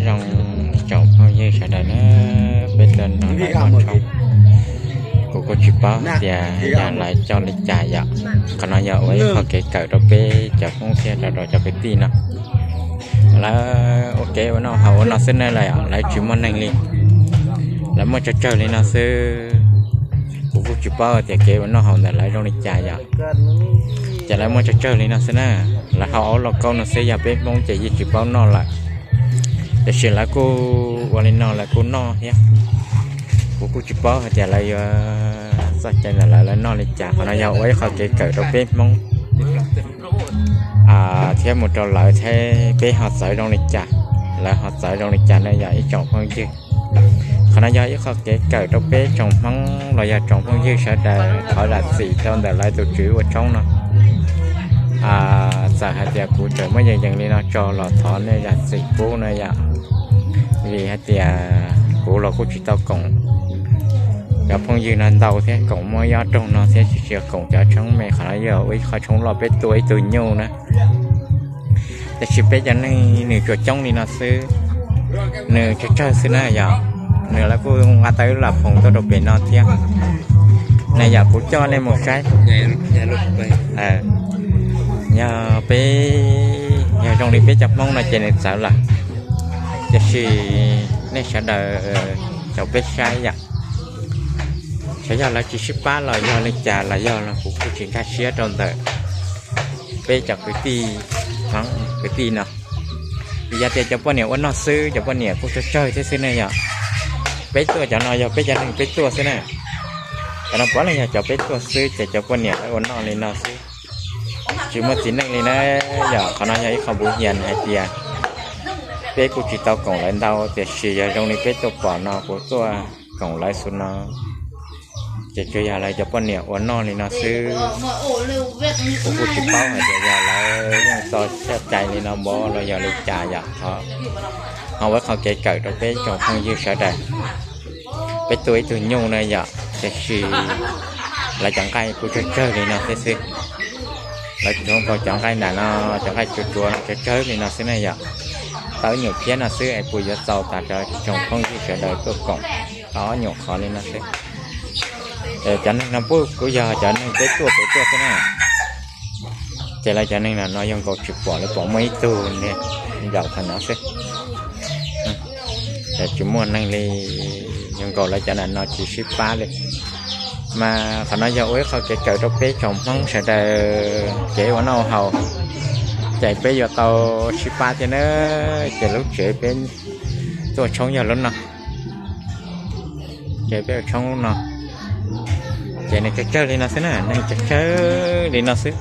Zoo tsoom phooj ywg sawv daws na, peb tuaj nrog lawv noj tshoob. Kuv kuj tsis paub tias yog lawv coj li cas yom. Qhov no yog ua ib qho kev kawm rau peb cov Hmoob thiab rau rau cov kwv tij no. Lawv ua kev ua noj haus ua no xwb na, lawv tsis muaj neeg li. Lawv muaj tsawg tsawg li no xwb. Kuv kuj tsis paub tias kev ua noj haus ntawm lawv zoo li cas yom. Ces lawv muaj tsawg tsawg li no xwb na. Lawv haus aub lauj kaub no xwb, yog peb Hmoob ces yeej tsis paub noj lawm. Tiam sis lawv kuj ua li no lawv kuj noj thiab. Kuv kuj tsis paub hais tias lawv yuav txoj cai ntawm lawv, lawv noj li cas. Qhov no yog ua ib qho kev kawm rau peb Hmoob thiab mus rau lawv thiab peb ho txawv zoo li cas, lawv ho txawv zoo li cas na yom ib tsoom phooj ywg. Qhov no yog ib qho kev kawm rau peb tsoom Hmoob los yog tsoom phooj ywg sawv daws thov zam txim rau ntawm lawv tus tswv ua tshoob no. Txawm hais tias kuv tseem muab yees yees li no tso los thov nej zam txim pub na yom. Vim hais tias kuv los kuj tsis tau koom cov phooj ywg no ntau thiab, koom muaj ib ob rooj no thiab, tsis tsis koom cov tshoob me. Qhov no yog ua ib qho tshoob loj peb tua ib tug nyuj na. Tiam sis peb cov neeg nws tsuas coob li no xwb, nws tsawg tsawg xwb na yom. Nws lawv kuj nqa tau ib lam phoom tuaj rau pem no thiab. Na yom, kuv coj nej mus saib. Yog peb, yog zoo li peb cov Hmoob no ces nws txawv lawm. Tiam sis nej sawv daws caum peb saib yom. Xyov yog lawv tsis sib pab los yog li cas los yog los kuv kuj tsis nkag siab rau ntawm peb cov kwv tij, kwv tij no. Vim yog tias cov poj niam ua noj xwb, cov poj niam kuj tsawg tsawg thiab xwb ne yom. Peb tuaj cov no yog peb cov neeg peb tuaj xwb na. Cov no puav leej yog cov peb tuaj xwb ces cov poj niam lawv ua noj li no xwb, tsis muaj txiv neej li na yom. Qhov no yog ib qho npuv hias hais tias peb kuj tsis tau koom lawv ntau, tiam sis yog zoo li peb tuaj pom no kuv tuaj koom lawv xwb no, ces tsuas yog lawv cov poj niam ua noj li no xwb. Kuv kuj tsis paub hais tias yog lawv yeej txoj cai li no npaum los yog li cas yom. Ho ua ib qho kev kawm rau peb tsoom phooj ywg sawv daws. Peb tua ib tug nyuj na yom, tiam sis lawv cov nqaij kuj tsawg tsawg li no thiab xwb. Lawv tsuav nkaus cov nqaij nram no, cov nqaij tsuav tsuav no tsawg tsawg li no xwb na yom. Tau ib nyuam phiab no xwb es puas yuav txaus tas rau tsoom phooj ywg sawv daws tuaj koom tau ob nyuam qhov li no xwb. Cov neeg no puab kuj yog cov neeg peb tuaj pem tuaj xwb na. Ces lawv cov neeg no yog nkaus tsis pom li, pom muaj ib tug niag ncaum qhov no xwb. Tsis muaj neeg li, yog nkaus lawv cov no tsis sib pab li. Mas qhov no yog ua ib qho kev kawm rau peb tsoom Hmoob sawv daws kev ua noj haus, ces peb yuav tau sib pab thiab na. Ces lub tsev peb tuaj tshoob yog lub no. Ces peb ua tshoob lub no, ces neeg tsawg tsawg li no xwb na, neeg tsawg tsawg li no xwb.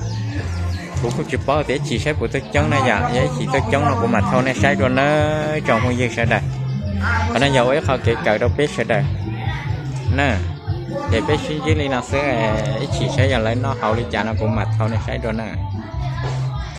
Kuv kuj tsis paub tias ib chim saib puas tuaj coob na yom, yog ib chim tuaj coob no kuv mam thaij nej saib dua na tsoom phooj ywg sawv daws. Qhov no yog ua ib qho kev kawm rau peb sawv daws na. Ces peb sib ntsib li no xwb, ib chim saib yog lawv noj haus li cas no kuv mam thaij nej saib dua na.